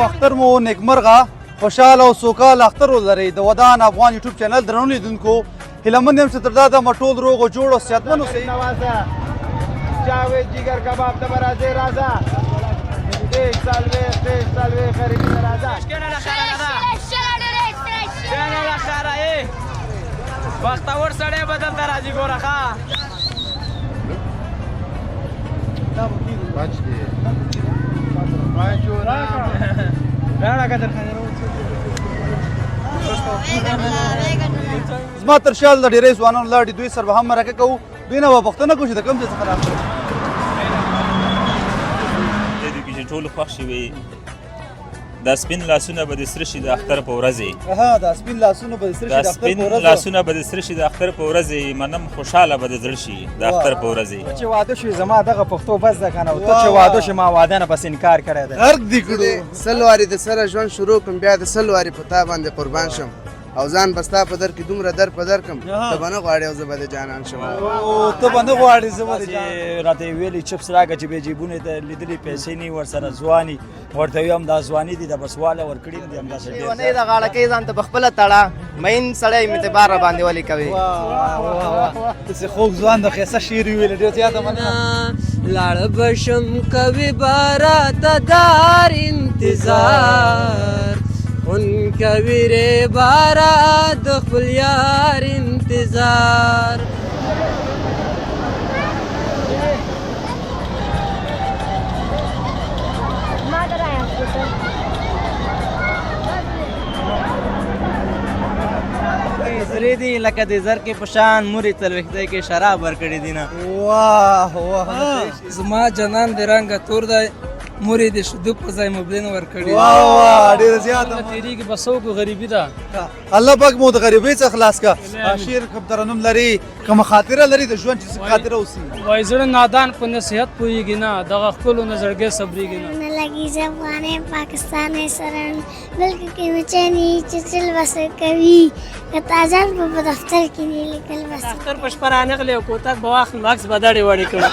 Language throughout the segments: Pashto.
اختر مو نیکمرغه، خوشاله او سوکاله اختر ولرئ. د ودان افغان یوټیوب چینل درنو لیدونکو، هیله مند یم چې تر دا دمه ټول روغ او جوړ او صحتمند اوسئ. جاوید جگر کباب ته به راځې، راځه. 30 40 30 40 غریبي ته راځه. بختور سړی به دلته راځي، ګوره ښه. زما تر شا د ډېری ځوانانو لاړ دي، دوی سره به هم مرکه کوو، دوی نه به پوښتنه کوو چې د کوم ځای څخه راغلي. دې کې چې ټول خوښ شي وي، دا سپین لاسونه به د سره شي د اختر په ورځې. ها، دا سپین لاسونه به د سره شي دا د اختر سپین په ورځ. لاسونه به د سره شي د اختر په ورځې، منم خوشاله به د زړه شي د اختر په ورځې. چې واده شوې زما دغه پښتو بس ده که نه، ته چې واده شوې ما واده نه بس انکار کړی دی. غرق دي کړو. 100 وارې د سره ژوند شروع کړم، بیا د 100 وارې په تا باندې قربان شم، او ځان به ستا په در کې دومره در په در کم، ته به نه غواړې او زه به د جانان شم. او ته به نه غواړې زه به د جانان. راته یې ویلي چپس راکړه، چې بې جیبونو ته لیدلي پیسې نه ورسره، ځواني ورته وي، همدا ځواني دي، د بس واله ورکړي دي همداسې ډېر. ونې د غاړه کې ځان ته په خپله تړه، مین سړی اعتبار را باندې ولې کوي. واه واه واه، داسې خوږ ځوان د ښایسته شعر یې ویلی، ډېر زیاته مننه. لاړ بشم کوي بارات دار انتظار، خون کوي رې بارات د خپل یار انتظار. سرې دي لکه د زرکې په شان، مورې څلوېښتۍ کې شراب ورکړي دي نه. واه واه. زما جانان د رنګه تور دی، مورې د شیدو په ځای مبلین ورکړي. واه واه، ډېر زیاته تېرېږي به څوک، غریبي ده. الله پاک مو د غریبۍ څخه خلاص کړه. شعر کوم ترنم لري، کومه خاطره لري د ژوند چې څه خاطره اوسي؟ وایي زړه نادان په نصیحت پوهېږي نه، دغه ښکلو نه زړګی صبرېږي نه. نه لګي زه افغان یم پاکستان سره ملک کې مچانی چې چل بس کوي، که تاجر په دفتر کې نه لیکل بس. اختر په شپه رانغلی او کوتک به واخلم، عکس به دړې وړې کړم.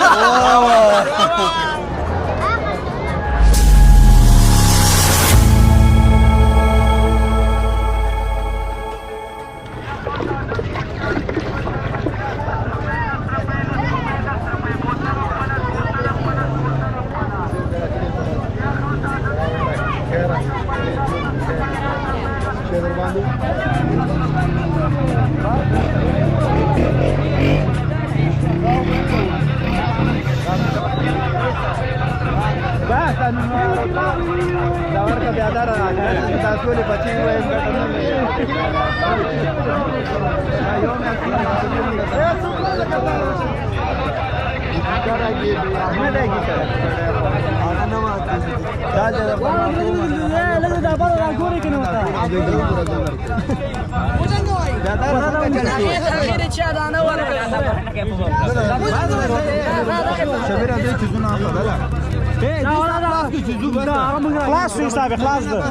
دا ورکه بیا داره دا ټولې بچې وایي ګټه نه لري. خلاص شو صاحب، خلاص ده.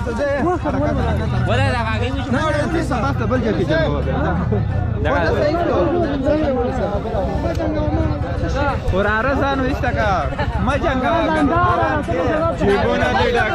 وراره ځان ویسته که مه جنګوه، جیبونه دې ډک.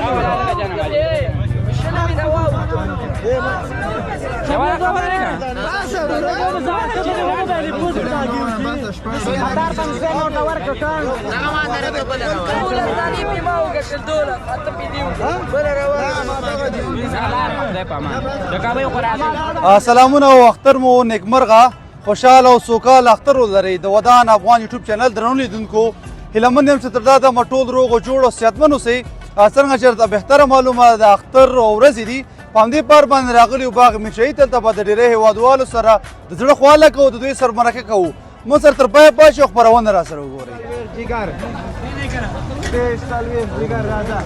سلامونه او اختر مو نیکمرغه، خوشاله او سوکاله اختر ولرئ. د ودان افغان یوټیوب چینل درنو لیدونکو، هیله مند یم چې تر دا دمه ټول روغ او جوړ او صحتمند اوسئ. څنګه چې درته بهتره معلومه ده، د اختر ورځې دي، په همدې پار باندې راغلي یو باغ میرشاهي ته. دلته به د ډېری هېوادوالو سره د زړه خواله کوو، د دوی سره مرکه کوو. موږ سره تر پایه پاتې شئ او خپرونه را سره وګورئ. جګر 30 40 جګر راځه.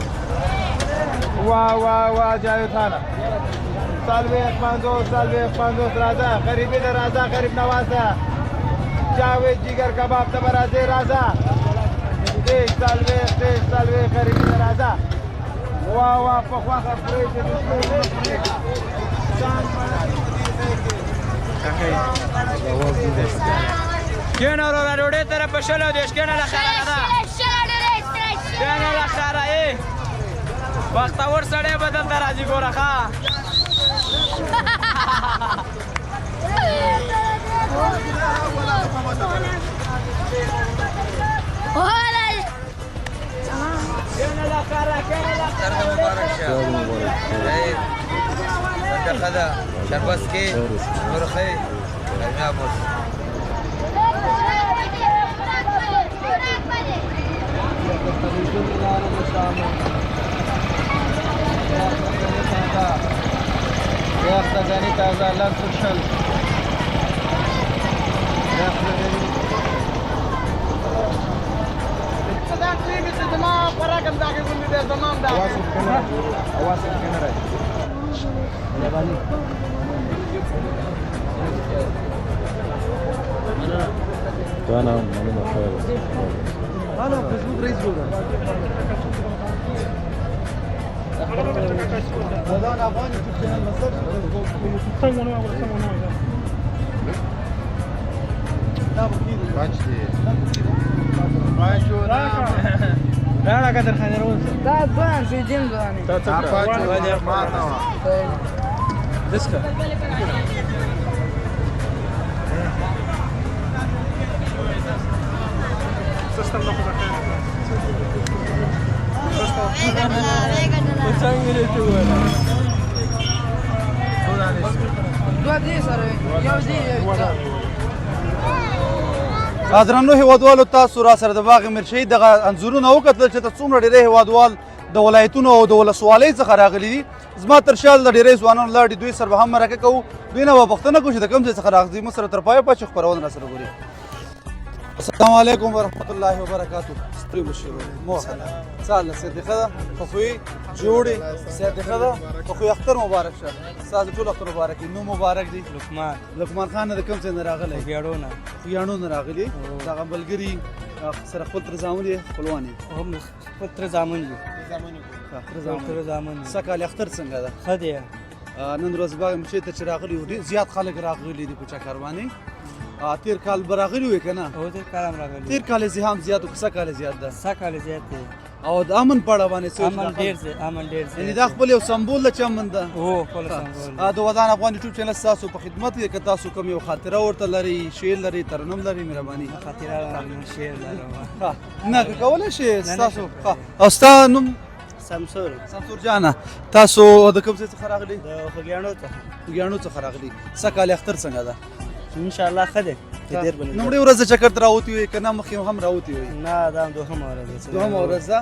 واه واه واه، جاوید خانه 40 50 40 50 راځه، غریبي ده راځه، غریب نواز ده. جاوید جګر کباب ته به راځې، راځه. 30 40 30 40 غریبي ده راځه. واه واه، په خوښه خورئ چې د شپې ځان مړه. کښېنه وروره، ډوډۍ تره په 20 او 30 کښېنه له خیره ده. کښېنه له خیره. ای بختور سړی به دلته راځي، ګوره ښه. شربت کې ورخه کامیاب اوسې. یخ تازه لس 20. انا فیسبوک رئیس جوړ ودان افغان یوټیوب چینل مسر. پنج دی پنج. راړه که درخانه راوځه. دا ځوان شي جیم ځوان. دسکه دوه دې سره یو دې یو. درنو هیوادوالو، تاسو را سره د باغ مرشي دغه انځورونه وکتل چې ته څومره ډېری هیوادوال د ولایتونو او د ولسوالۍ څخه راغلي دي. زما تر شا د ډېری ځوانانو لاړ دي، دوی سره به هم مرکه کوو، دوی نه به پوښتنه کوو چې د کوم ځای څخه راغلي. موږ سره تر پایه پاتې خپرونه را سره ګوري. السلام علیکم ورحمت الله وبرکاته. ستړي مشي موخه سهلا. صحت ښه ده؟ خوښي جوړې؟ صحت ښه ده؟ خوښي. اختر مبارک شه. ستاسو ټول اختر مبارک وي. نوم مبارک دی؟ لقمان. لقمان خان، د کوم ځای نه راغلی؟ خوږیاڼو. خوږیاڼو نه راغلی. دغه ملګري سره خپل تره زامن یې، خپلوان یې؟ هم خپل تره زامن یو. تره زامن. تره زامن. سږکال اختر څنګه ده؟ ښه دی. نن ورځ باغ مچۍ ته چې راغلي یو، ډېر زیات خلک راغلي دي په چکر باندې. تېر کال به راغلي وې که نه؟ هو، تېر کال هم راغلي. تېر کال یې هم زیات و که سږ کال یې زیات ده؟ سږ کال یې زیات دی. او د امن په اړه باندې څه؟ امن ډېر زیات، امن ډېر زیات. یعنې دا خپل یو سمبول ده چې امن ده. هو، خپل سمبول. د ودان افغان یوټیوب چینل ستاسو په خدمت کې، که تاسو کوم یو خاطره ورته لرئ، شعر لرئ، ترنم لرئ، مهرباني. خاطره لرم، شعر لرم. نه، که کولی شئ ستاسو. او ستا نوم؟ سمسور. سمسور جانه، تاسو د کوم ځای څخه راغلي؟ د خوږیاڼو څخه. خوږیاڼو څخه راغلي. سږ کال اختر څنګه ده؟ ان شاء الله ښه دی. لومړۍ ورځ چکر ته راوتي وې که نه مخکې هم راوتي وې؟ نه، دا دوهمه ورځ ده. دوهمه ورځ ده.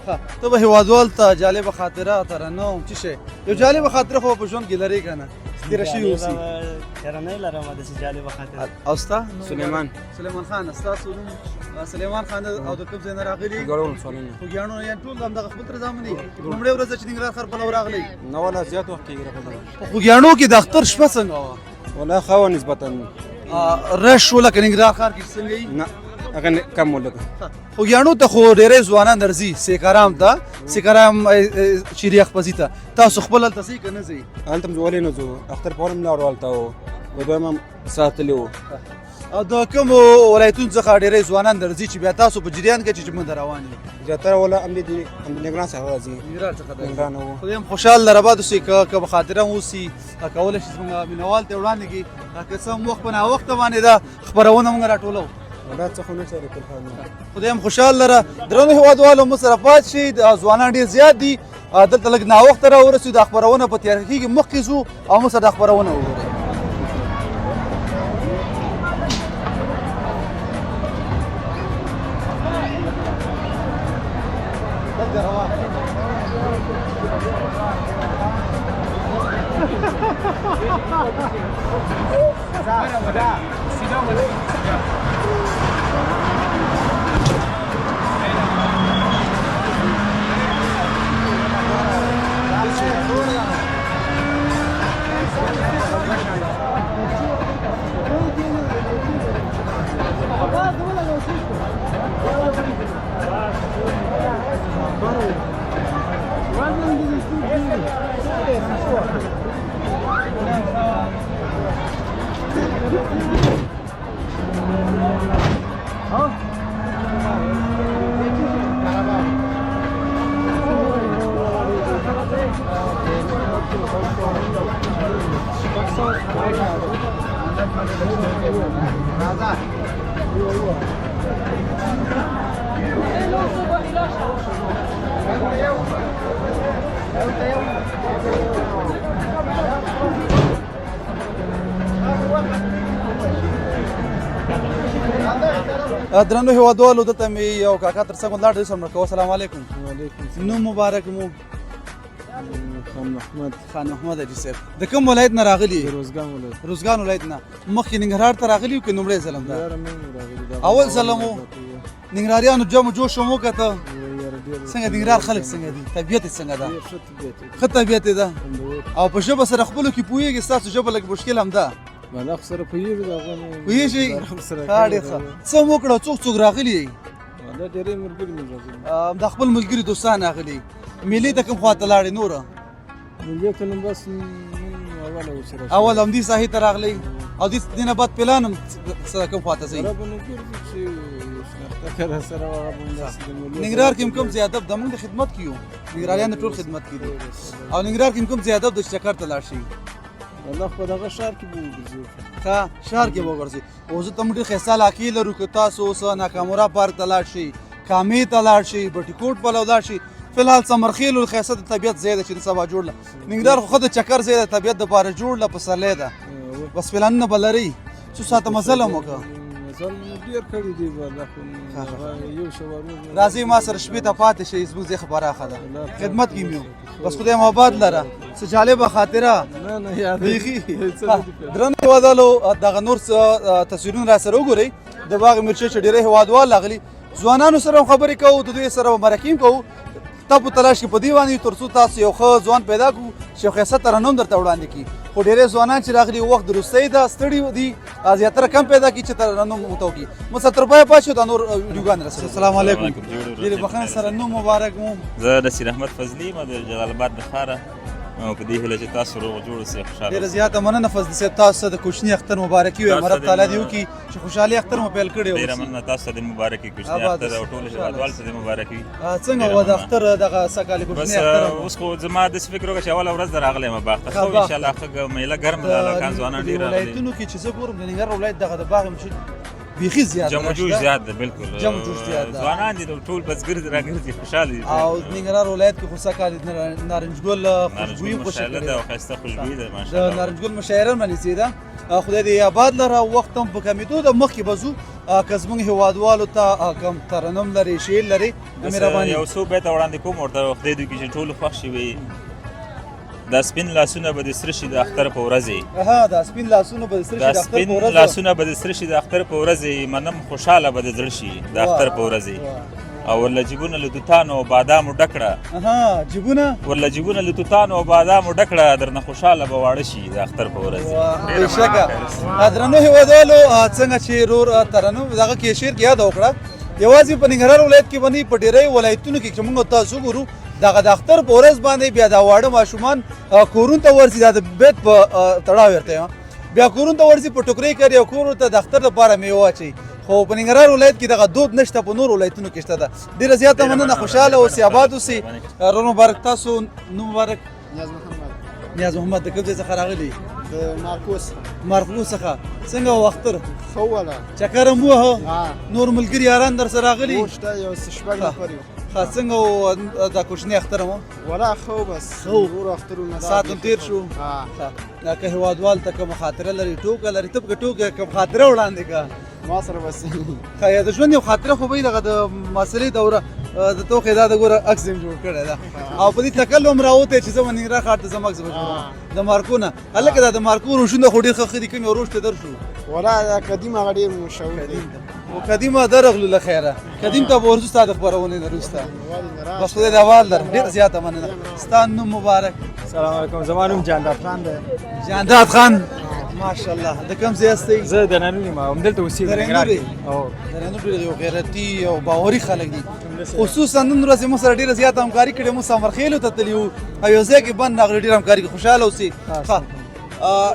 ښه، ته به هیوادوال ته جالبه خاطره، ترنم، څه شی، یو جالبه خاطره خو په ژوند کې لرې که نه تېره شوې اوسي؟ ترنه لرم داسې جالبه خاطره. او ستا؟ سلیمان. سلیمان خان، ستاسو نوم سلیمان خان او د کوم ځای نه راغلي؟ خوږیاڼو. یعنې ټول همدغه خپل تره زامن دي. لومړۍ ورځ چې ننګرهار ښار پلو راغلي؟ نه ولا، زیات وخت کېږي راغلی. په خوږیاڼو کې د اختر شپه څنګه وه؟ ولا ښه وه نسبتاً. رش و لکه ننګرهار ښار کې څنګه یي؟ نه، هغه کم و لږ. خوږیاڼو ته خو ډېری ځوانان درځي سیکارام ته، سیکارام شیرې اخپزي ته. تاسو خپل هلته ځئ که نه ځئ؟ هلته هم ولې نه ځو، اختر په هم لاړو هلته و دویم هم ساتلی و. او د کومو ولایتونو څخه ډېری ځوانان درځي چې بیا تاسو په جریان کې چې موږ روان یو؟ زیاتره ولا هم دي ننګرهار څخه راځي. ننګرهار څخه راځي. ننګرهار و. خدای هم خوشحال لره باد اوسئ. که به خاطره هم اوسي، کولی شي زموږ مینهوال ته وړاندې کړي. که څه هم وخت په ناوخته باندې دا خپرونه موږ راټولوو. دا څه خو نشته د خان. خدای هم خوشحال لره. درنو هیوادوالو، موږ سره پاتې شئ. ځوانان ډېر زیات دي دلته، لږ ناوخته راورسېدو. دا خپرونه په تیاره کېږي، مخکې ځو او موږ سره دا خپرونه وګورئ. درنو هیوادوالو، دلته مې یو کاکا تر څنګ ولاړ دی، سره مرکه. السلام علیکم. وعلیکم. نوم مبارک مو؟ خان محمد. خان محمد حاجي صاحب، د کوم ولایت نه راغلي؟ روزګان ولایت. روزګان ولایت نه. مخکې ننګرهار ته راغلي که لومړی ځل هم ده؟ یاره، مې راغلي دا. اول ځل مو. ننګرهاریانو جم جوش مو وکته؟ څنګه ننګرهار خلک څنګه دي؟ طبیعت یې څنګه ده؟ ښه طبیعت. ښه طبیعت یې ده. او په ژبه سره خپلو کې پوهېږي؟ ستاسو ژبه لږ مشکل هم ده. ولا خو سره پوهېږو، د هغه پوهېږي. ښه، ډېر ښه. څه مو وکړه؟ څوک څوک راغلي یئ؟ دا ډېری ملګري مې راغلي. د خپل ملګري دوستان راغلي. میلې ته کوم خواته لاړې نوره؟ ملګري ته نن بس نن اوله و چې راشي. اول همدې ساحې ته راغلی او دې نه بعد پلان هم سره کوم خواته ځئ؟ سره به نو ګرځو چې شناخته که راسره وه، هغه به هم داسې د مېلو. ننګرهار کې هم کوم ځای ادب د موږ د خدمت کې یو، ننګرهاریان د ټول خدمت کې دي. او ننګرهار کې هم کوم ځای ادب د چکر ته لاړ شي؟ والله په دغه ښار کې به وګرځو. ښه، ښار کې به وګرځي. او زه ته موږ ډېر ښایسته علاقې لرو، که تاسو اوس ناکامورا پارک ته لاړ شئ، کامې ته لاړ شئ، بټي کوټ پلو لاړ شئ، فلحال څمرخېلو ښایسته د طبیعت ځای دی چې د سبا جوړ له ننګرهار خو ښه د چکر ځای د طبیعت دپاره جوړ له پسرلی ده. بس پلانونه به لرئ؟ څو ساعته مزل هم وکړه؟ مزل مو ډېر کړی دی، والله خو یو شوارو. راځئ ما سره شپې ته پاتې شئ، زموږ ځای ښه پراخه ده، خدمت کې مې یو. بس خدای مو آباد لره. څه جالبه خاطره؟ نه نه، یاد. بیخي. درنو هېوادوالو، دغه نور څه تصویرونه را سره وګورئ د باغ مرچې چې ډېری هېوادوال راغلي. ځوانانو سره هم خبرې کوو، د دوی سره به مرکې هم کوو. تا په تلاش کې په دې باندې تر څو تاسو یو ښه ځوان پیدا کړو چې یو ښایسته ترنم درته وړاندې کړي. خو ډېری ځوانان چې راغلي، وخت د رخصتۍ ده، ستړي دي، زیاتره کم پیدا کړي چې ترنم ورته وکړي. موږ سره تر پایه پاتې شو، دا نور ویډیوګان رسوي. السلام علیکم. ډېرې بخښنې سره، نوم مبارک مو؟ زه نصیر احمد فضلي یم د جلال آباد د ښاره، او په دې هیله چې تاسو روغ جوړ اوسئ، خوشحاله. ډېره زیاته مننه فضلي صاحب، تاسو ته د کوچني اختر مبارکي وایم. رب تعالی دې وکړي چې خوشحالي اختر مو پیل کړی. ډېره مننه، تاسو ته دې مبارک وي کوچني اختر او ټولو هېوادوالو ته دې مبارک وي. څنګه و د اختر دغه سږکال کوچني اختر؟ اوس خو زما داسې فکر وکړه چې اوله ورځ ده راغلی یم باغ ته. ښه، انشاءالله ښه میله ګرمه ده، هلکان ځوانان ډېر راغلي. ولایتونو کې چې زه ګورم، د ننګرهار ولایت دغه د باغ مشید بیخي زیات. جمع جوش زیات ده، بالکل. جمع جوش زیات ده، ځوانان دي ټول، بزګر راګرځي، خوشحاله دي. او ننګرهار ولایت کې خو سږ کال نارنج ګل خوشبويي خوشحاله ده او ښایسته خوشبويي ده، ماشاءالله. د نارنج ګل مشاعره باندې ده. خدای دې آباد لره. وخت هم په کمېدو ده، مخکې به ځو. که زموږ هېوادوالو ته کوم ترنم لري، شعر لري؟ مهرباني، یو څو بیته وړاندې کوم ورته، خدای دې وکړي چې ټول خوښ شي. وي دا سپین لاسونه به د سره شي د اختر په ورځې. ها، دا سپین لاسونه به د سره شي د اختر په ورځ. لاسونه به د سره شي د اختر په ورځې، منم خوشاله به د زړه شي د اختر په ورځې. او ورله جیبونه له توتانو او بادامو ډک کړه. ها، جیبونه. ورله جیبونه له توتانو او بادامو ډک کړه، درنه خوشاله به واړه شي د اختر په ورځ. بېشکه. درنو هېوادوالو، څنګه چې رور ترنم دغه کې شعر کې یاد وکړه، یوازې په ننګرهار ولایت کې باندې، په ډېری ولایتونو کې چې موږ تاسو ګورو، دغه د اختر په ورځ باندې بیا دا واړه ماشومان کورونو ته ورځي. دا د بیت په تړاو ورته بیا کورونو ته ورځي، په ټوکرۍ کوي او کورو ته د اختر لپاره میوه اچوي. خو په ننګرهار ولایت کې دغه دود نشته، په نورو ولایتونو کې شته ده. ډېره زیاته مننه، خوشحاله اوسئ، آباد اوسئ. ورور مبارک، تاسو نوم مبارک؟ نیاز محمد. نیاز محمد، د کوم ځای څخه راغلی؟ د مارکوس. مارکوس څخه. څنګه و اختر؟ ښه وله. چکر هم ووهه؟ نور ملګري یاران در سره راغلي؟ شته، یو څه شپږ نفر یو. ښه، څنګه و دا کوچنی اختر مو؟ ولا ښه بس. ښه و. نور اخترونه ساعت هم تېر شو. ښه، دا که هېوادوال ته کومه خاطره لري، ټوکه لري، ته پکې ټوکه کوم خاطره وړاندې کړه. ما سره بس. ښه، یا د ژوند یو خاطره خو به وي. دغه د محصلۍ دوره د توخې دا د ګوره عکس یې جوړ کړی ده، او په دې تکل هم راوتی چې زه به ننګرهار ښار ته ځم، عکس به جوړوم د مارکو نه. هلکه، دا د مارکو روشونه خو ډېر ښه ښه دي. کوم یو روش ته در شو؟ ولا دا قدیم هغه ډېر مشهور دی. او قدیمه درغلو، له خیره قدیم ته به ورځو ستا د خپرونې نه وروسته. بس خدای دې آباد لره. ډېره زیاته مننه. ستا نوم مبارک؟ سلام علیکم، زما نوم جانداد خان دی. جانداد خان، ماشاءالله، د کوم ځای یاستئ؟ زه د ننور یم، همدلته اوسېږم. د ننګرهار. او د ننور ډېر یو غیرتي او باوري خلک دي، خصوصا نن ورځ موږ سره ډېره زیاته همکاري کړې. موږ سمرخېلو ته تللي وو او یو ځای کې بند راغلي، ډېره همکاري کوي. خوشحاله اوسئ. ښه،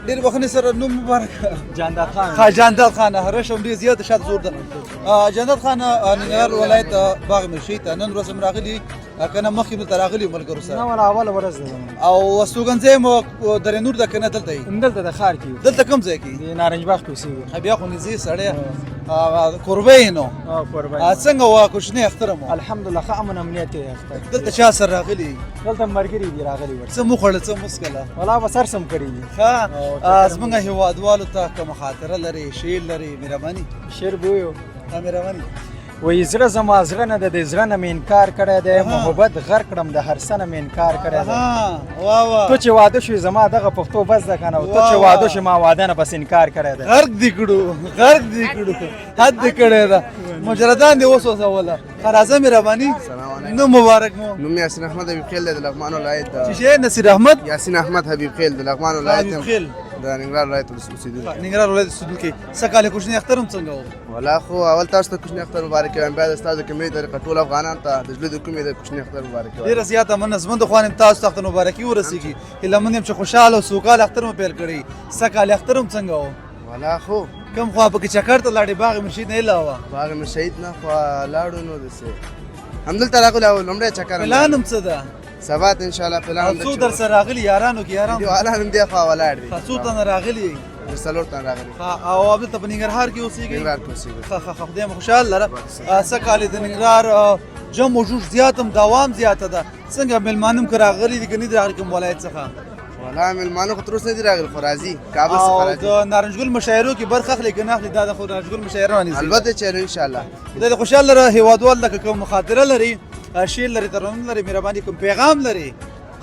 ډېر بخښنې سره، نوم مبارک؟ جانداد خان. ښه، جانداد خان، رش هم ډېر زیات شاته زور ده. جانداد خان، ننګرهار ولایت باغ مرشي ته نن ورځ هم راغلي. کنه مخکې دلته راغلي ملګرو سره؟ نه ولا، اوله ورځ ده زموږ. او استوګنځی مو درې نور ده کنه دلته یې؟ همدلته د ښار کې. دلته کوم ځای کې؟ د نارنج باغ کې اوسېږو. بیا خو نږدې سړی کوربه یې نو. کوربه. څنګه وه کوچنی اختر مو؟ الحمدلله، ښه امن امنیت یې اختر. دلته چا سره راغلي؟ دلته ملګري دي راغلي ورسره. څه مو خوړل، څه مو څکله؟ ولا بس هر څه مو کړي دي. ښه، زموږ هیوادوالو ته کومه خاطره لرې، شعر لرې؟ مهرباني. شعر به ووایو. مهرباني. وایي زړه زما زړه نه ده، د زړه نه مې انکار کړی دی، محبت غرق کړم د هر څه نه مې انکار کړی دی. ته چې واده شوې زما دغه پښتو بس ده که نه، ته چې واده شوې ما واده نه بس انکار کړی دی. غرق دې کړو، غرق دې کړو، حد دې کړی ده، مجردان دې وسوځوله. ښه راځه، مهرباني. نوم مبارک مو؟ نوم یاسین احمد حبیب خیل دی، د لغمان ولایت. چې شی نصیر احمد؟ یاسین احمد حبیب خیل، د لغمان ولایت حبیب خیل، د ننګرهار ولایت اوسېدونکی. ننګرهار ولایت اوسېدونکی. سږ کال کوچنی اختر هم څنګه و؟ ولا خو اول تاسو ته کوچنی اختر مبارک وایم، بیا د ستاسو کمرې طریقه ټول افغانان ته د زړه د کومې د کوچنی اختر مبارک وایم. ډېره زیاته مننه. زموږ د خوا نه تاسو ته اختر مبارکي ورسېږي. هیله مند یم چې خوشحاله او سوکاله اختر مو پیل کړی. سږ کال اختر هم څنګه و؟ ولا خو کوم خوا پکې چکر ته لاړې؟ باغ مرشید نه علاوه؟ باغ مرشید نه خوا لاړو، نو داسې همدلته راغلو او لومړی چکر. پلان هم څه ده؟ سبا ته انشاءالله پلان. څو در سره راغلي یارانو کې؟ یاران دیوالان هم دې خوا ولاړ دي. څو تنه راغلي؟ څلور تنه راغلي. او دلته په ننګرهار کې اوسېږئ؟ ننګرهار کې اوسېږو. ښه ښه، خدای مو خوشحال لره. سږ کال د ننګرهار جم و جوش زیات هم دوام زیاته ده، څنګه مېلمانه هم که راغلي دي که نه دي راغلي کوم ولایت څخه؟ ولا مېلمانه خو تر اوسه نه دي راغلي، خو راځي کابل څخه راځي. او د نارنج ګل مشاعرو کې برخه اخلي که نه اخلي؟ دا د خو نارنج ګل مشاعره رانیسي. البته چې انشاءالله. خدای دې خوشحال لره. هیوادوال لکه کوم خاطره لري، شعر لري، ترنم لري، مهرباني، کوم پیغام لري؟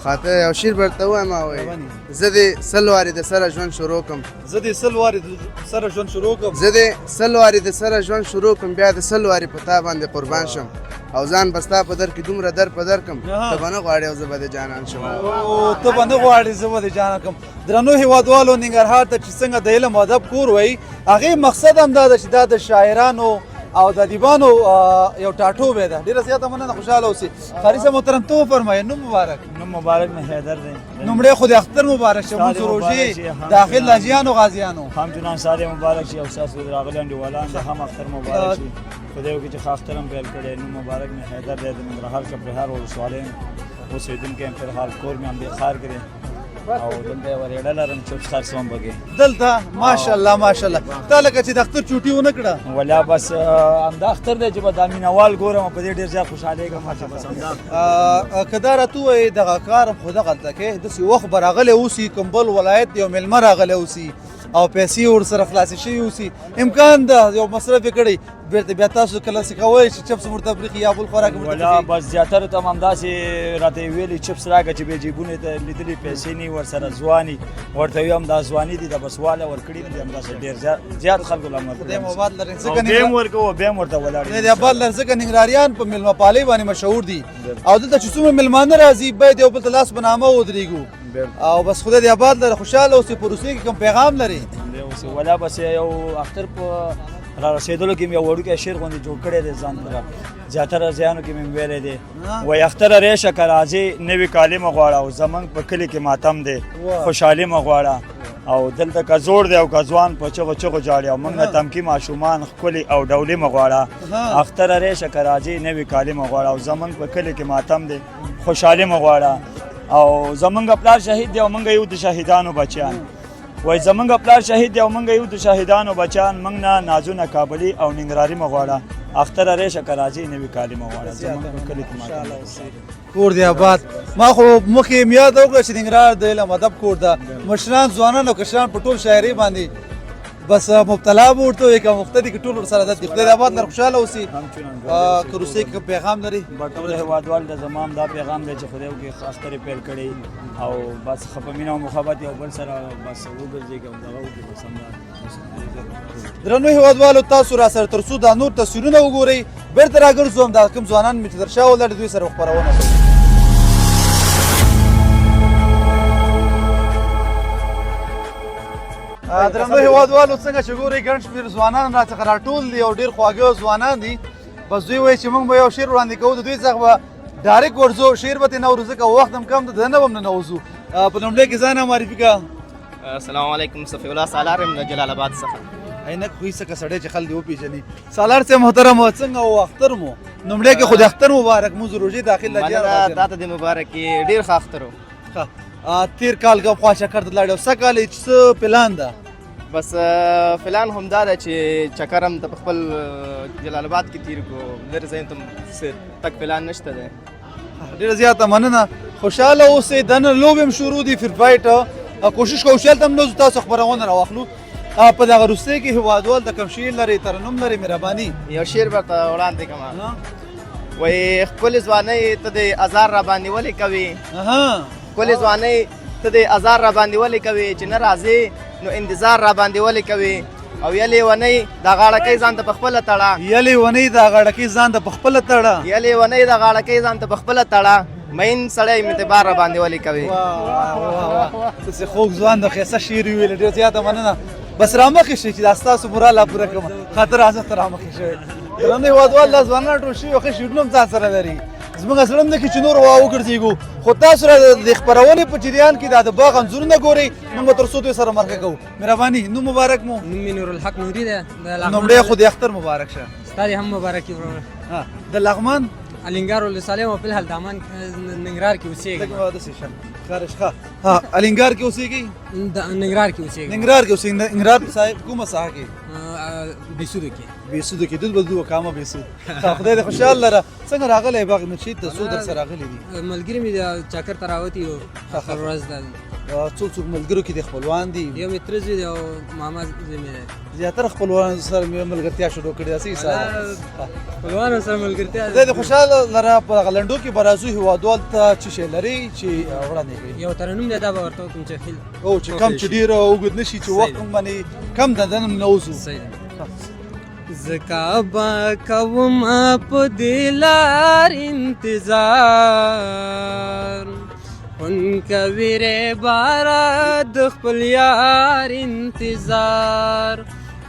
خاطر یو شعر برته ووایم. وایي زه دې 100 وارې د سره ژوند شروع کم. زه دې 100 وارې د سره ژوند شروع کم. زه دې 100 وارې د سره ژوند شروع کم، بیا د 100 وارې په تا باندې قربان شم، او ځان به ستا په در کې دومره در په در کم، ته به نه غواړې او زه به د جانان شم. ته به نه غواړې زه به د جانان کم. درنو هیوادوالو، ننګرهار ته چې څنګه د علم او ادب کور وایي، هغې مقصد هم دا ده چې دا د شاعرانو او د ادیبانو یو ټاټوبی ده. ډېره زیاته مننه، خوشحاله اوسئ. قاري صاحب محترم، ته وفرمایه، نوم مبارک. نوم مبارک مې حیدر دی. نومړی خو د اختر مبارک شه، مونږ روژې داخل لاجیانو غازیانو. همچنان سارې مبارک شي، او ستاسو راغلي انډیوالان د هم اختر مبارک شي. خدای وکړي چې ښه اختر هم پیل کړی. نوم مبارک مې حیدر دی، د ننګرهار چپرهار ولسوالۍ اوسېدونکی یم. فلحال کور مې همدې ښار کې دی، او دلته یوه رېړه لرم، چپس خرڅوم پکې دلته. ماشاءالله ماشاءالله. تا لکه چې د اختر چوټي ونه کړه؟ ولا بس همدا اختر دی چې به دا مینهوال ګورم، په دې ډېر زیات خوشحالېږم چې بس همدا. که دا راته ووایې دغه کار هم خو دغلته کې داسې وخت به راغلی اوسي، کوم بل ولایت یو مېلمه راغلی اوسي او پیسې ورسره خلاصې شوي اوسي، امکان ده یو مصرف یې کړی، بیرته بیا تاسو کله څه کوئ چې چپس ورته پرېښي یا بل خوراک ورته؟ ولا بس زیاتره ته هم همداسې راته یې ویلي چپس راکړه چې بې جیبونه ته لیدلي پیسې نه ورسره، ځواني ورته وي، همدا ځواني دي، د بس واله ورکړي دي. همداسې ډېر زیات خلکو له خدای مو آباد لري. ځکه بیا هم ورکوو، بیا هم ورته ولاړ. خدای دې آباد لري، ځکه ننګرهاریان په مېلمه پالۍ باندې مشهور دي، او دلته چې څومره مېلمانه راځي باید یو بل ته لاس په نامه ودرېږو. او بس خدای دې آباد لره، خوشحاله اوسې. په روسیې کې کوم پیغام لري؟ ولا بس یو اختر په را رسېدلو کې مې یو وړوکی شعر غوندې جوړ کړی دی ځان ته، زیاتره ځایانو کې مې ویلی دی. وایي اختره ریشه که راځې نوي کالي مه غواړه، او زموږ په کلي کې ماتم دی خوشحالي مه غواړه، او دلته که زوړ دی او که ځوان په چغو چغو ژاړي، او موږ نه تمکي ماشومان ښکلي او ډولي مه غواړه. اختره ریشه که راځې نوي کالي مه غواړه، او زموږ په کلي کې ماتم دی خوشحالي مه غواړه، او زمونږ پلار شهید دی او موږ یو د شهیدانو بچیان. وای زمونږ پلار شهید دی او موږ یو د شهیدانو بچیان، موږ نه نازونه کابلی او ننګرهاري مه غواړه. اختره ریشه که راځې نوي کالي مه غواړه، زمونږ په کلي کې ماتم. کور دی آباد. ما خو مخکې مې یاد وکړه چې ننګرهار د علم ادب کور ده، مشران ځوانان او کشران په ټول شاعرۍ باندې بس مبتلا به ورته وي، که مقتدي که ټول ورسره عادت دي. خدای دې آباد لره، خوشحاله اوسي. که روسیې کې کوم پیغام لري؟ ټول هیوادوال ته زما هم دا پیغام دی چې خدای وکړي ښه اختر یې پیل کړی، او بس ښه په مینه او محبت یو بل سره بس وګرځېږي او دغه وکړي بس همدا. درنو هیوادوالو، تاسو را سره تر څو دا نور تصویرونه وګورئ، بیرته راګرځو. همدا کوم ځوانان مې چې تر شا ولاړ دوی سره خپرونه کوو. درنو هیوادوالو، څنګه چې ګورئ ګڼ شمېر ځوانان را څخه راټول دي او ډېر خواږه ځوانان دي. بس دوی وایي چې موږ به یو شعر وړاندې کوو، د دوی څخه به ډایرکټ ورځو، شعر به ترې نه اورو ځکه وخت هم کم ده، دننه به هم ننوځو. په لومړی کې ځان هم معرفي کړه. السلام علیکم، صفی الله سالار یم له جلال آباد څخه. عینک خو یې څه سړی چې خلک دې وپېژني. سالار صاحب محترم، څنګه و اختر مو؟ نومړی کې خو د اختر مبارک، موږ روژې داخل لګیا. مننه، تا ته دې مبارک. ډېر ښه اختر و. تیر کال کوم خوا چکر ته لاړې او سږ کال یې څه پلان ده؟ بس فلان هم دا ده چې چکر هم ته په خپل جلال آباد کې تیر کو، لرې ځای ته څه تک پلان نشته دی. ډېره زیاته مننه، خوشحاله اوسئ. دننه لوبې هم شروع دي، فیر فایټ کوشش کوو چې هلته هم نه تاسو خپرونه راواخلو. په دغه وروستۍ کې هېوادوال د کوم شعر لري، ترنم لري؟ مهرباني. یو شعر به ورته وړاندې کړم. وایي ښکلې ځوانۍ ته د ازار را باندې ولې کوي، ښکلې ځوانۍ ته د ازار را باندې ولې کوي، چې نه راځې نو انتظار را باندې ولې کوي، او یا لیونۍ دا غاړه ځان ته په خپله تړه، یا لیونۍ دا غاړه ځان ته په خپله تړه، یا لیونۍ دا غاړه ځان ته په خپله تړه، مین سړی اعتبار را باندې ولې کوي. داسې خوږ ځوان د ښایسته شعر وویل، ډېر زیاته مننه. بس رامخې شئ چې دا ستاسو مورال لا پوره کړم، خاطر راځه ته رامخې شئ. درنو هېوادوال، دا ځوانان ټول شوي او ښه شعرونه هم ځان سره لري. زموږ زړه هم نه کړي چې نور وا وګرځېږو، خو تاسو را د خپرونې په جریان کې دا د باغ انځورونه ګورئ. موږ به تر څو دوی سره مرکه کوو. مهرباني، نوم مبارک مو؟ نوم مې نورالحق نوري دی. لومړی خو د اختر مبارک شه. ستا دې هم مبارک وي وروره. د لغمان الینګار ولسوالۍ او په الحال دامان ننګرهار کې اوسېږم. ښه، ها، الینګار کې اوسېږي؟ ننګرهار کې اوسېږم. ننګرهار کې اوسېږي. ننګرهار صاحب کومه ساحه کې؟ بیسودو کې. بیسودو کې، دل بدو کامه بیسود. خدای دې خوشحال لره. څنګه راغلی باغ نشید ته؟ څو در سره راغلي دي؟ ملګري مې چکر ته راوتي یو اخر ورځ ده. څوک څوک ملګرو کې د خپلوان دي؟ یو مې تره زوی دی او ماما زوی مې دی. زیاتره خپلوانو سره مې ملګرتیا شروع کړې ده، صحیح ساده خپلوانو سره ملګرتیا. خدای دې خوشحاله لره. په دغه لنډو کې به راځو، هېوادوال ته څه شی لري چې وړاندې کوي؟ یو ترنم دی، دا به ورته وکړم چې خیل او چې کم چې ډېر اوږد نه شي، چې وخت هم باندې کم ده، دننه نه وځو. صحیح ده. زکا به کوم په دې لار انتظار، خون کوي رې بارا د خپل یار انتظار،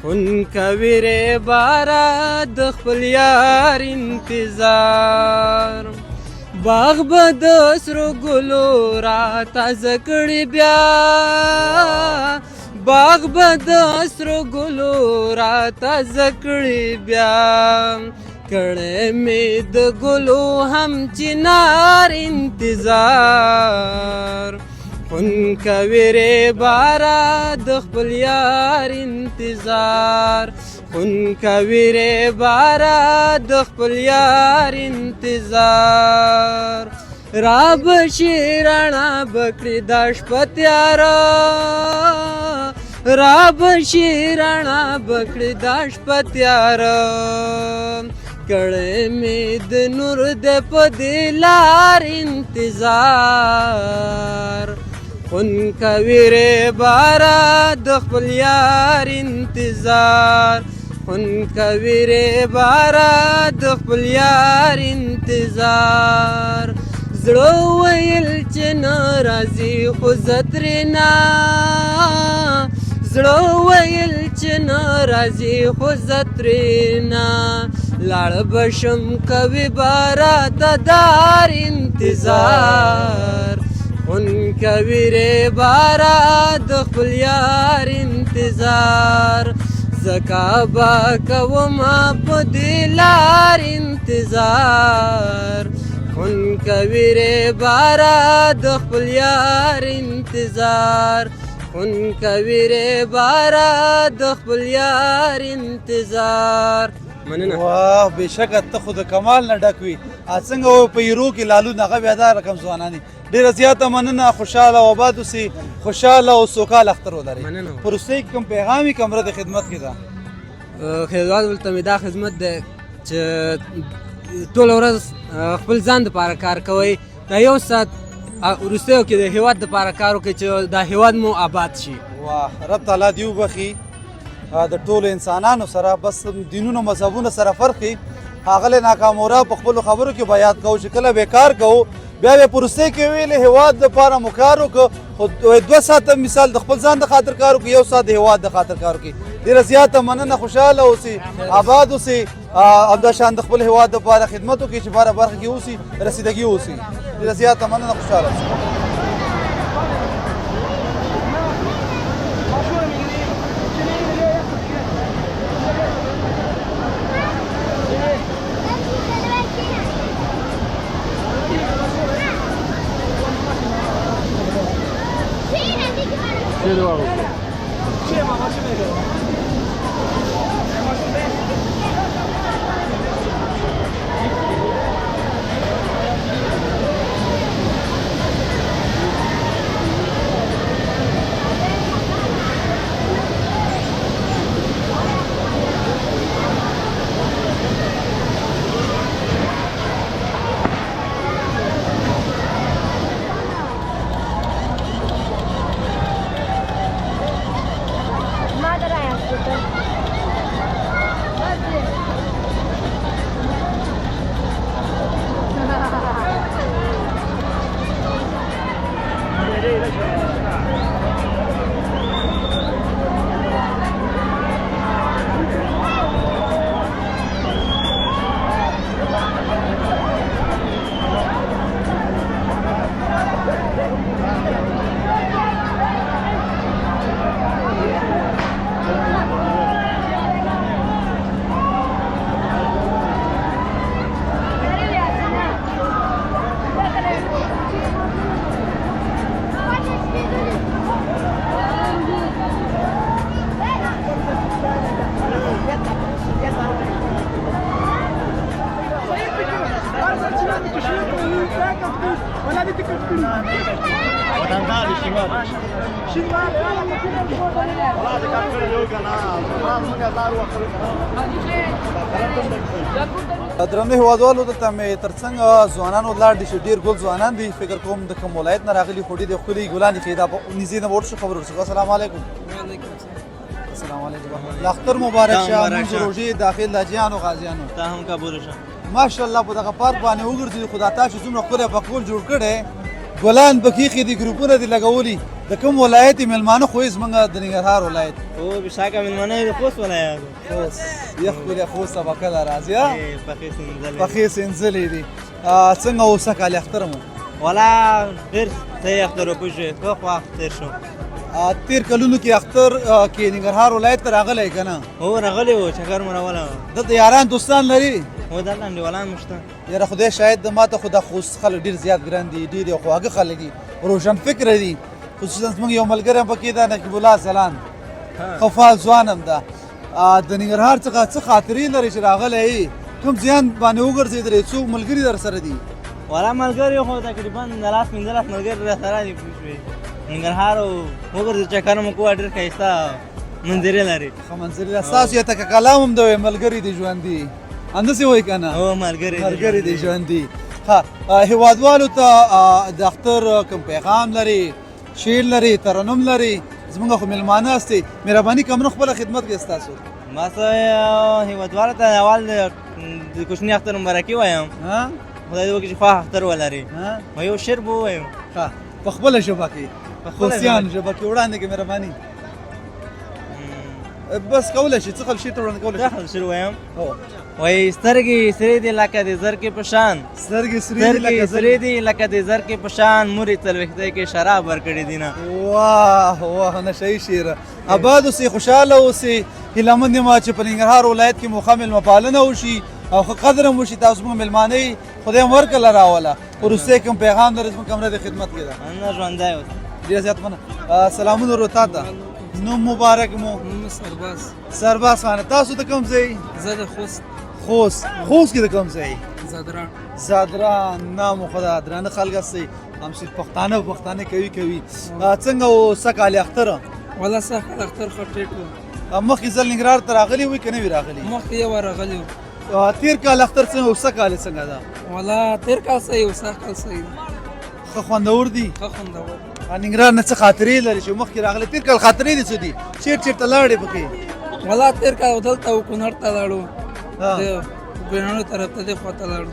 خون کوي رې بارا د خپل یار انتظار، باغ به د سرو ګلو را تازه کړي بیا، باغ به د سرو ګلو را تازه کړي بیا، کړی مې د ګلو هم چنار انتظار، خون کوي رې بارا د خپل یار انتظار، خون کوي رې بارا د خپل یار انتظار، را به شي رڼا به کړي دا شپه تیاره، را به شي رڼا به کړي دا شپه تیاره، کړی مې د نور د په دې لار انتظار، خون کوي رې بارا د خپل یار انتظار، خون کوي رې بارا د خپل یار انتظار، زړه ویل چې نه راځي خو زه ترېنه، زړه ویل چې نه راځي خو زه ترېنه لاړ به شم، کوي به راته دار انتظار، خون کوي رې بارا د خپل یار انتظار، زکا به کوم په دې لار انتظار، خون کوي رې بارا د خپل یار انتظار، خون کوي رې بارا د خپل یار انتظار. مننه. واه، بېشکه ته خو د کمال نه ډک وي. څنګه و په هیرو کې لالو هغه بیا دا رقم ځوانان دي. ډېره زیاته مننه، خوشحاله او آباد اوسئ، خوشحاله او سوکاله اختر ولرئ. مننه. په وروستۍ کې کوم پیغام یې کمره د خدمت کې ده؟ هېواد ورته مې دا خدمت دی چې ټوله ورځ خپل ځان دپاره کار کوئ، دا یو ساعت وروستیو کې د هېواد دپاره کار وکړئ چې دا هېواد مو آباد شي. واه، رب تعالی دې وبخښي د ټولو انسانانو سره، بس دینونو مذهبونو سره فرق وي. ښاغلی ناکامورا په خپلو خبرو کې به یاد کوو چې کله به کار کوو، بیا به په وروستۍ کې ویلې هېواد دپاره مو کار وکړو، خو 2 ساعته مثال د خپل ځان د خاطر کار وکړو، 1 ساعت د هېواد د خاطر کار وکړي. ډېره زیاته مننه، خوشحاله اوسئ، آباد اوسئ، همدا شان د خپل هېواد دپاره خدمت وکړي چې باره برخه کې اوسي، رسیدګي اوسي. ډېره زیاته مننه، خوشحاله اوسئ. درنو هیوادوالو، دلته مې ترڅنګ ځوانان ولاړ دي چې ډېر ګل ځوانان دي. فکر کوم د کوم ولایت نه راغلي، خو ډېر ښکلي ګلان دي. دا په نږدې نه ورشو خبرو ورسره. السلام علیکم. السلام علیکم ورحمت الله. اختر مبارک شه. مونږ روژې داخل لاجیانو غازیانو ته هم قبول شه. ماشاءالله، په دغه پارک باندې وګرځي، خدا تا چې څومره ښکلی پکول جوړ کړی، ګلان پکې ښې دي، ګروپونه دي لګولي. د کوم ولایت یې مېلمانه؟ خو یې زمونږ د ننګرهار ولایت. او بشاکه مېلمانه یې د خوست ولایت. خوست یخ ښکلی خوست ته به کله راځي؟ پخې سنځلې، پخې سنځلې دي. څنګه اوس سږکال اختر مو؟ ولا ډېر صحیح اختر وپوه شوې، ښه خوا تېر شو. تیر کلونو کې اختر کې ننګرهار ولایت ته راغلی که نه؟ هو، راغلی و، چکر مو راوله. دلته یاران دوستان لري؟ هو، دلته انډیوالان مو شته. یاره خدای شاهد ده، ما ته خو د خوست خلک ډېر زیات ګران دي، ډېر یو خواږه خلک دي، روشن فکره دي. خصوصا زموږ یو ملګری هم پکې ده، نقیب الله ځلاند، ښه فعال ځوان هم ده. د ننګرهار څخه څه خاطرې لرې چې راغلی یې؟ کوم زیان باندې وګرځېدلې؟ څوک ملګري در سره دي؟ ولا ملګري خو تقریبا د لاس 15 ملګري را سره دي، پوه شوې. ننګرهار وګرځو، چکر مو کوه، ډېر ښایسته منظرې لري. ښه منظرې لري. ستاسو یې تکه کلام هم دی، ملګري دي ژوندي، همداسې وایي که نه؟ هو، ملګري ملګري دي ژوندي. ښه، هېوادوالو ته د اختر کوم پیغام لري؟ شعر لري، ترنم لري؟ زمونږ خو مېلمانه یاستئ، مهرباني کوم، خپله خدمت کې ستاسو. ما څه هېوادوالو ته اول د کوچني اختر مبارکي وایم، خدای دې وکړي چې خوښ اختر ولري. ما یو شعر به ووایم. ښه، په خپله ژبه کې، خوستیانو ژبه کې وړاندې کې، مهرباني. بس کولی شي، څه خل شعر ته وړاندې کولی شي؟ خل شعر وایم. وایي سترګې سرې دي لکه د زرکې په شان، سترګې سرې دي لکه سرې دي لکه د زرکې په شان، مورې څلوېښتۍ کې شراب ورکړي دي نه. واه واه، نشه یي شعر. اباد اوسې، خوشحاله اوسې. هیله مند یم چې په ننګرهار ولایت کې مو ښه مېلمه پالنه وشي او ښه قدر هم وشي. تاسو موږ مېلمانه یئ، خدای هم ورکړه راوله. وروستی کوم پیغام لرئ؟ زموږ کمره د خدمت کې ده. نه، ژوندی اوسې. ډېر زیات مننه. سلامونه ورور، تا ته نوم مبارک مو؟ سرباز. سرباز خانه، تاسو د کوم ځای؟ زه د خوست. خوست، خوست کې د کوم ځای؟ زادران. زادران، نام خدا، درانه خلک یاستئ، هم چې پښتانه پښتانه کوي کوي. څنګه و سږکال اختر؟ والله سږکال اختر ښه ټیټ و. مخکې ځل ننګرهار ته راغلي وي که نه وي راغلي؟ مخکې یو وار راغلي وو. تیر کال اختر څنګه و، سږ کال څنګه ده؟ والله تیر کال صحیح و، سږ کال صحیح ده. ښه خوندور دي؟ ښه خوندور. ننګرهار نه څه خاطرې لري چې مخکې راغلي؟ تیر کال خاطرې دي څه دي؟ چېرته چېرته لاړې پکې؟ والله تیر کال دلته و کونړ ته لاړو، د ګوینانو طرف ته، دې خوا ته لاړو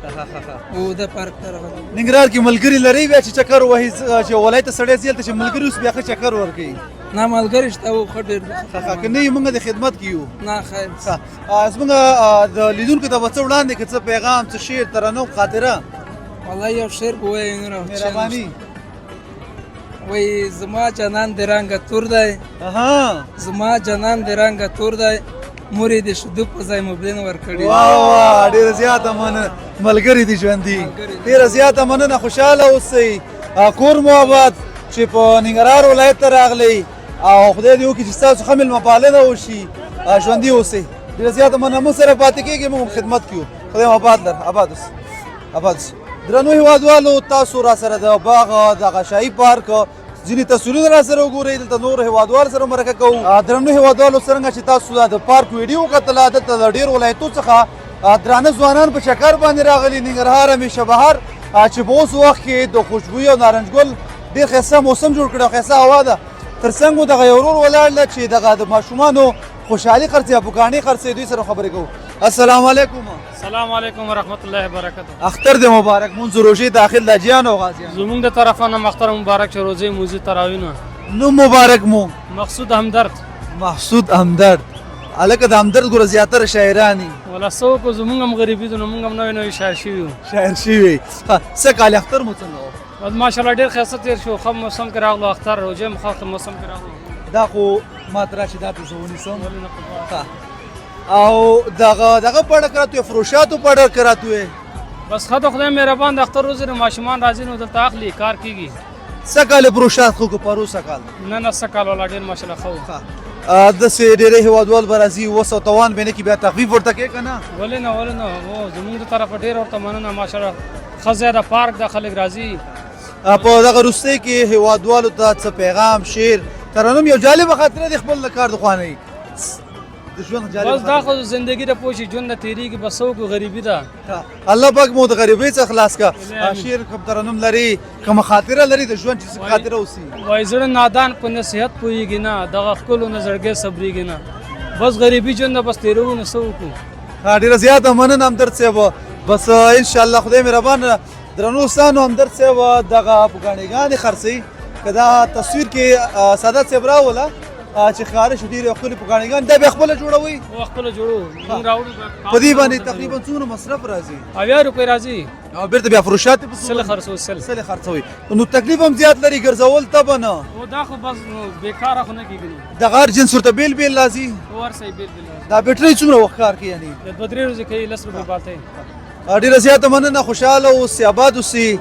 او د پارک ته راغلو. ننګرهار کې ملګري لري بیا چې چکر وهي؟ چې ولایت ته سړی ځي، هلته چې ملګري اوس بیا ښه چکر ورکوي. نه، ملګري شته و، ښه ډېر. ښه، که نه یې موږ د خدمت کې یو. نه، خیر. زموږ د لیدونکو ته به څه وړاندې که څه پیغام، څه شعر، ترنم، خاطره؟ والله یو شعر به ووایم نور. مهرباني. وای زما جانان د رنګه تور دی، زما جانان د رنګه تور دی، مورې د شیدو په ځای مبلین ورکړي. واه واه، ډېره زیاته مننه. ملګري دي ژوندي. ډېره زیاته مننه، خوشحاله اوسئ، کور مو آباد چې په ننګرهار ولایت ته راغلی، او خدای دې وکړي چې ستاسو ښه مېلمه پالنه وشي. ژوندي اوسئ، ډېره زیاته مننه. موږ سره پاتې کېږئ، موږ هم خدمت کوو. خدای مو آباد لره، آباد اوسئ، آباد اوسئ. درنو هیوادوالو، تاسو را سره د باغ دغه شاهي پارک ځینې تصویرونه را سره وګورئ. دلته نور هیوادوال سره مرکه کوو. درنو هیوادوالو، څرنګه چې تاسو د پارک ویډیو وکتله، دلته د ډېرو ولایتو څخه درانه ځوانان په چکر باندې راغلي. ننګرهار همیشه بهار چې په اوس وخت کې د خوشبویي او نارنج ګل ډېر ښایسته موسم جوړ کړی او ښایسته هوا ده. تر څنګ مو دغه یو ورور ولاړ ده چې دغه د ماشومانو خوشحالي خرڅوي، پوکاڼې خرڅوي. دوی سره خبرې کوو. السلام علیکم. السلام علیکم ورحمت الله وبرکاته. اختر دې مبارک، مونږ روژې داخل لاجیانو او غازیانو. زمونږ د طرفه نه اختر مبارک چې روزې موزي تراوینو. نوم مبارک مو؟ مقصود همدرد. محسود همدرد، هلکه د همدرد ګوره زیاتره شاعران دي. ولا څه وکړو، زمونږ هم غریبي ده، نو مونږ هم نوی نوی شاعر شوي یو. شاعر شوي. څه کال اختر مو څنګه و؟ ماشاءالله ډېر ښایسته تېر شو، ښه موسم کې راغلو، اختر روژې هم ښه موسم کې راغلو. دا خو ما ته راشي، دا پرې زه ونیسم. او دغه دغه په اړه که راته فروشاتو په اړه که راته ووایې؟ بس ښه د خدای مهربان، د اختر ورځې نو ماشومان راځي نو دلته اخلي، کار کېږي. څه کال فروشات خو که پرو څه کال؟ نه نه، څه کال ولا ډېر ماشاءالله ښه و. داسې ډېری هېوادوال به راځي، وس او توان به نه کړي، بیا تخفیف ورته کوې که نه؟ ولې نه، ولې نه، هو زموږ د طرفه ډېر ورته مننه. ماشاءالله ښه ځای ده، پارک ده، خلک راځي. په دغه وروستۍ کې هیوادوالو ته څه پیغام، شعر، ترنم، یو جالبه خاطره دې خپل د کار د خوا نه وي، د ژوند جالب. بس دا خو زندگی ده پوه شي، ژوند نه تېرېږي، بس څه وکړو، غریبي ده. الله پاک مو د غریبۍ څخه خلاص کړه. شعر کوم ترنم لري، کومه خاطره لري د ژوند چې څه خاطره اوسي؟ وایي زړه نادان په نصیحت پوهېږي نه، دغه ښکلو نه زړګی صبرېږي نه، بس غریبي ژوند ده، بس تېروو نو څه وکړو. ډېره زیاته مننه همدرد صاحب. بس ان شاء الله خدای مهربان. درنو دوستانو، همدرد صاحب دغه پګاڼېګانې خرڅوي. که دا تصویر کې سادات صاحب راوله چې ښکاره شي، ډېرې ښکلې پګاڼېګانې دا بیا خپله جوړوي؟ هو، خپله جوړو، موږ راوړو. په دې باندې تقریبا څومره مصرف راځي؟ 70 روپۍ راځي. او بیرته بیا فروشات په سل خرڅو؟ سل خرڅوي، نو تکلیف هم زیات لري، ګرځول ته به نه. او دا خو بس نو بیکاره خو نه کېږي نو. دغه هر جنس ورته بیل بیل راځي؟ هو، هر څه یې بیل بیل راځي. دا بیټرۍ څومره وخت کار کوي؟ یعنې د 2 3 ورځې کوي، 10 روپۍ بالته. ډېره زیاته مننه، خوشحاله اوسې، آباد اوسې،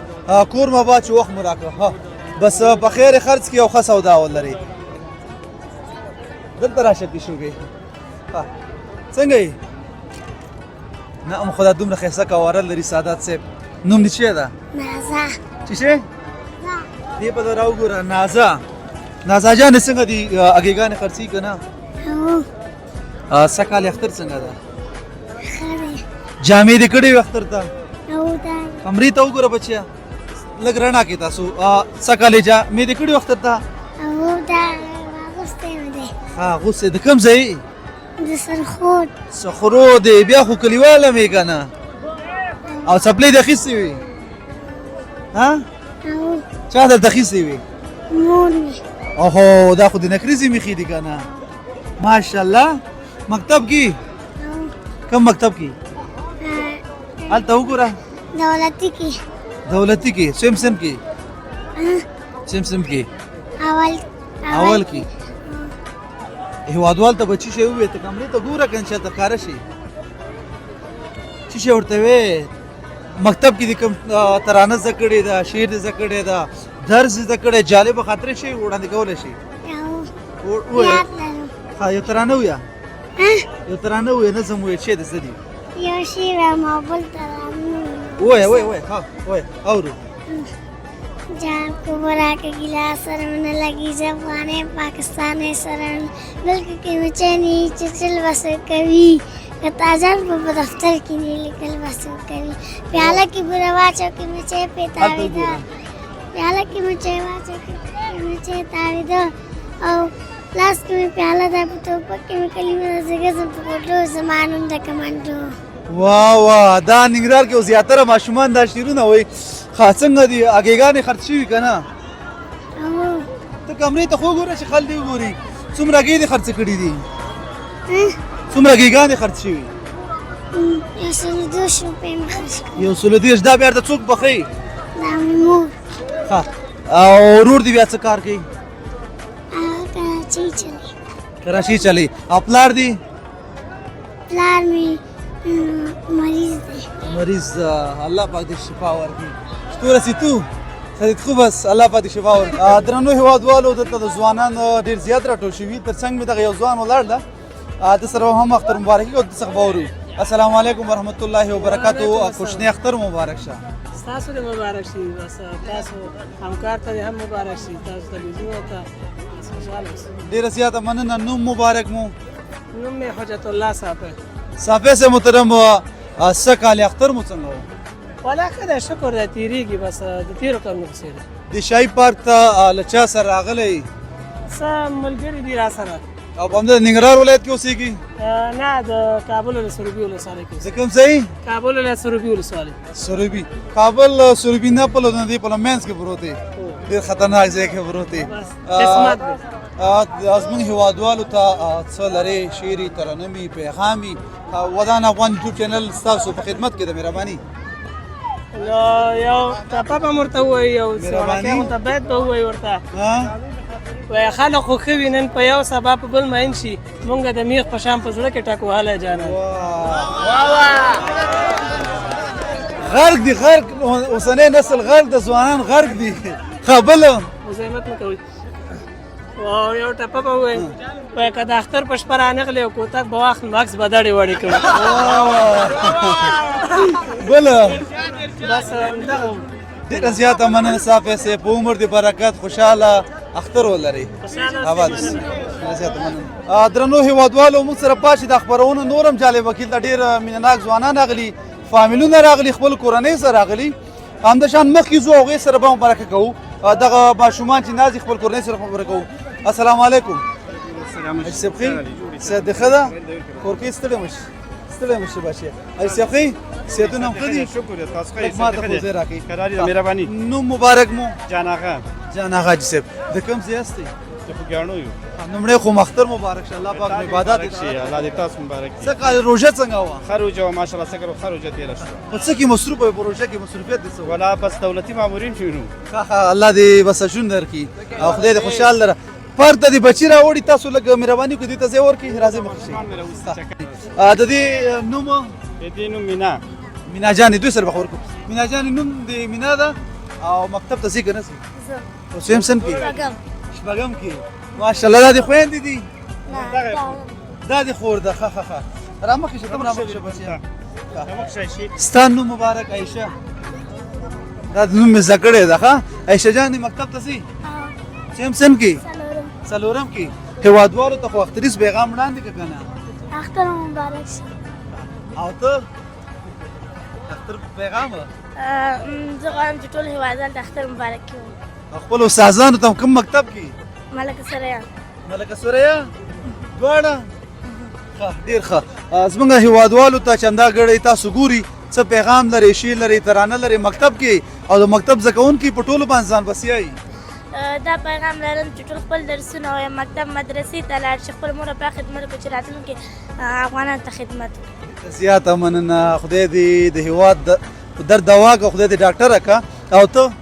کور مو آباد چې وخت مو راکړ. بس په خیر خرڅ کړي او ښه سودا ولري. دلته راشه پیشوګۍ، څنګه یې؟ نه هم خدا دومره ښایسته قواره لري. سادات صاحب، نوم دې چی ده؟ نازا. چې شی دې په در وګوره. نازا، نازا جان، څنګه دي اګېګانې خرڅي که نه؟ هو. سږکال اختر څنګه ده؟ ښه دی. جامې دې کړې وې اختر ته؟ هو دا. کمرې ته وګوره بچیه، لږ رڼا کې تاسو. سږکال یې جامې دې کړې وې اختر ته؟ هو دا، اغوستی مې دی. ښه، اغوستی. د کوم ځای؟ د سرخود. سرخرو دی، بیا خو کلیواله مې که نه؟ او څپلۍ دې اخیستې وې؟ ها، چا درته اخیستې وې؟ مور مې. اوهو، دا خو د نکریزې میخې دي که نه؟ ماشاءالله. مکتب کې؟ کوم مکتب کې؟ هلته وګوره. دولتي کې. دولتي کې. سم سم کې؟ سم سم کې؟ اول. اول کې. هیوادوال ته به چی شی ووایې؟ ته کمرې ته ګوره که نه چې هلته ښکاره شي، چی شی ورته وایې؟ مکتب کې دې کوم ترانه زده کړې ده، شعر دې زده کړی ده، درس دې زده کړی، جالبه خاطرې شي وړاندې کولی شي؟ یاد لرم. ښه، یو ترانه ووایه، یو ترانه ووایه، نظم ووایه، چې دې زده دي. یو شعر وایم او بل ترانه. ووایه ووایه ووایه، ها ووایه، اورو. جام کو برا کے گلاس سره نه لګي، زه افغانۍ پاکستانۍ سره ملک کې مچۍ نه چچل بس کوي، که تاجر په دفتر کې نه لیکل بس کوي، پیاله کې بوره واچو کې مچۍ پې تاوېده، پیاله کې مچۍ واچو کې مچۍ تاوېده، او لاس کې مې پیاله ده، په ټوپک کې مې کلمه ده، زه ګرځم په کوټو، زما نوم ده کمانډو. وا وا، دا ننګرهار کې زیاتره ماشومان دا شعرونه وایي. ښه، څنګه دي اګېګانې خرڅ شوي که نه؟ ته کمرې ته خو وګوره چې خلک دې وګوري. څومره هګۍ دې خرڅې کړي دي؟ څومره هګېګانې خرڅ شوي؟ 130 روپۍ مې خرڅ کړې. 130. دا بیا درته څوک بخښي؟ دا مې مور. ښه، او ورور دې بیا څه کار کوي؟ هغه کراچۍ چلوي. کراچۍ چلوي. او پلار دې؟ پلار مې مریض دی. مریض، الله پاک دې شفا ورکړي. شتوره سیتو سید خو بس الله پاک دې شفا ورکړي. درنو هیوادوالو، دلته د ځوانان ډېر زیات راټول شوي. تر څنګ مې دغه یو ځوان ولاړ ده، د سره هم اختر مبارکي او د څخه به اورو. السلام علیکم ورحمت الله وبرکاتو، کوچنی اختر مبارک شه. ستاسو دې مبارک شي. بس تاسو همکار ته هم مبارک شي، تاسو تلویزیون ته خوشحاله اوسئ. ډېره زیاته مننه. نوم مبارک مو؟ نوم مې حجت الله صافی. صافی صاحب محترم، سږ کال اختر مو څنګه و؟ والا ښه دی، شکر دی، تېرېږي، بس د تېرو کلونو په څېر. د شاهي پارک ته له چا سره راغلی؟ څه ملګري دي را سره. او په همدې ننګرهار ولایت کې اوسېږي؟ نه، د کابل له سروبي ولسوالۍ کې. د کوم ځای؟ کابل له سروبي ولسوالۍ. سروبي، کابل سروبي نه په لودنه دی، په منځ کې پروت دی، ډېر خطرناک ځای کې پروت دی. قسمت دی. زموږ هیوادوالو ته څه لرې، شعري، ترنمي، پیغامي؟ ودان افغان یوټیوب چینل ستاسو په خدمت کې ده، مهرباني. نو یو ټپه به ورته ووایي، یو وړوکی غونته بیت به ووایي ورته. وایي خلک خو ښه وي نن په یو، سبا په بل مین شي، مونږ د میخ په شان په زړه کې ټک وهلی جانان. غرق دي، غرق، اوسنی نسل غرق د ځوانان غرق دي. ښه، بل؟ مزاحمت مه کوئ. او یو ټپه به ووایي، وایي که د اختر په شپه رانغلې او کوتک به واخلم، عکس به دړې وړې کړم. بل؟ بس همدغه. ډېره زیاته مننه صافی صاحب، په عمر دې برکت، خوشحاله اختر ولرئ. آباد اوسئ. ډېره زیاته مننه. درنو هیوادوالو، موږ سره پاتې دا خپرونه نور هم جالب وکیل ته ډېر مینهناک ځوانان راغلي، فامیلونه راغلي، خپل کورنۍ سره راغلي. همداشان مخکې ځو، هغې سره به مبارکه کوو. دغه ماشومان چې ناست دي خپل کورنۍ سره مبارکه کوو. السلام علیکم. حاجي صاحب ښه یې؟ صحت دې ښه ده؟ کور کې ستړی مه شي، ستړی مه شي بچیه. حاجي صاحب ښه یې؟ صحتونه هم ښه دي؟ شکر دی، تاسو ښه یې؟ لږ ما ته خو ځای راکړئ. قراري ده، مهرباني. نوم مبارک مو؟ جان اغا. جان اغا حاجي صاحب، د کوم ځای یاستئ؟ د خوږیاڼو یو. لومړی خو اختر مبارک شه، الله پاک مو عبادت شي، الله دې تاسو مبارک کړي. څه کال روژه څنګه وه؟ ښه روژه وه ماشاءالله، څنګه ښه روژه تېره شوه. په څه کې مصروف وې؟ په روژه کې مصروفیت دې څه و؟ ولا بس دولتي مامورین شو نو. ښه ښه، الله دې بس ژوند درکړي او خدای دې خوشحال لره. پرته ته دې بچي راوړي، تاسو لږ مهرباني وکړئ دوی ته ځای ورکړئ. راځئ مخکې شئ. د دې نوم؟ د دې نوم مینا. مینا جانې، دوی سره به خبرې کوو. مینا جانې، نوم دې مینا ده او مکتب ته ځې که نه ځې؟ ځم. په څویم صنف کې؟ شپږم. شپږم کې، ماشاءالله. دا دې خویندې دي؟ نه، دا دې خور ده. ښه ښه ښه، رامخکې شه، ته هم رامخکې شه بچیه. ستا نوم مبارک؟ عایشه. دا نوم مې زده کړی ده. ښه عایشه جانې، مکتب ته ځې؟ څویم صنف کې؟ څلورم کې. هیوادوالو ته خو اختریز پیغام وړاندې که که نه؟ اختر مبارک شه. او ته اختر پیغام؟ زه غواړم چې ټول هیوادوال ته اختر مبارک ووایم. خپل استادانو ته. کوم مکتب کې؟ ملکه ثریا. ملکه ثریا دواړه. ښه، ډېر ښه. زمونږ هیوادوالو ته چې همدا ګړی تاسو ګوري، څه پیغام لري، شعر لري، ترانه لري، مکتب کې او د مکتب زده کوونکي په ټولو باندې ځان بسیایي؟ دا پیغام لرم چې ټول خپل درسونه وایي، مکتب مدرسې ته لاړ شي، خپل مور او پلار خدمت وکړي چې راتلونکي افغانانو ته خدمت وکړي. زیاته مننه، خدای دې د هیواد په درد دوا که، خدای دې ډاکټره که. او ته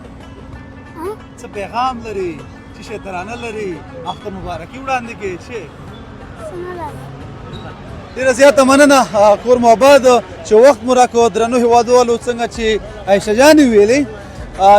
څه پیغام لري، څه شی ترانه لري، اختر مبارکي وړاندې کوي چې؟ ډېره زیاته مننه، کور مو آباد چې وخت مو راکړو. درنو هیوادوالو، څنګه چې عایشه جانې ویلې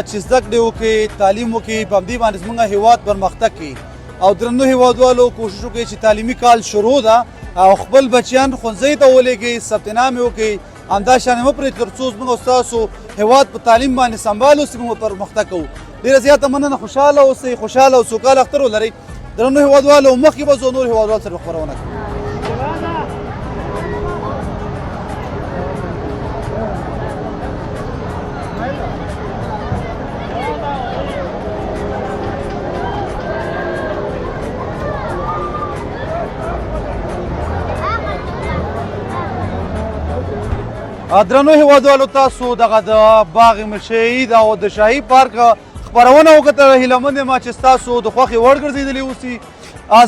چې زده کړې وکړي، تعلیم وکړي، په همدې باندې زموږ هیواد پرمختګ کوي. او درنو هیوادوالو، کوشش وکړئ چې تعلیمي کال شروع ده او خپل بچیان ښوونځي ته ولېږئ، ثبت نام یې وکړئ. همدا شان یې مه پرېږدئ تر څو زموږ او ستاسو هیواد په تعلیم باندې سمبال اوسي، موږ پرمختګ کوو. ډېره زیاته مننه، خوشحاله اوسئ، خوشحاله او سوکاله اختر ولرئ. درنو هیوادوالو، مخکې به ځو، نور هیوادوال سره خپرونه کوو. درنو هیوادوالو، تاسو دغه د باغ مشهید او د شاهي پارک خپرونه وکتله. هیله مند یم چې ستاسو د خوښې وړ ګرځېدلي اوسي.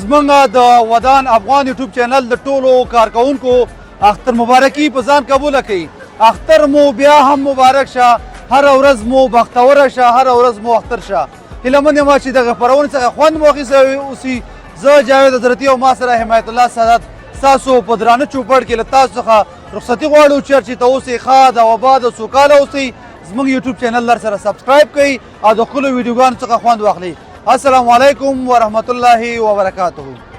زمونږ د ودان افغان یوټیوب چینل د ټولو کارکوونکو اختر مبارکي په ځان قبوله کړئ. اختر مو بیا هم مبارک شه، هره ورځ مو بختوره شه، هره ورځ مو اختر شه. هیله مند یم چې دغه خپرونې څخه خوند مو اخیستی اوسي. زه جاوید حضرتي او ما سره حمایت الله سادات ستاسو په درانه چوپړ کې له تاسو څخه رخصتي غواړو. چېرته چې ته اوسئ ښاد او اباد او سوکاله اوسئ. زموږ یوټیوب چینل در سره سبسکرایب کړئ او د ښکلو ویډیوګانو څخه خوند واخلئ. السلام علیکم ورحمت الله وبرکاته.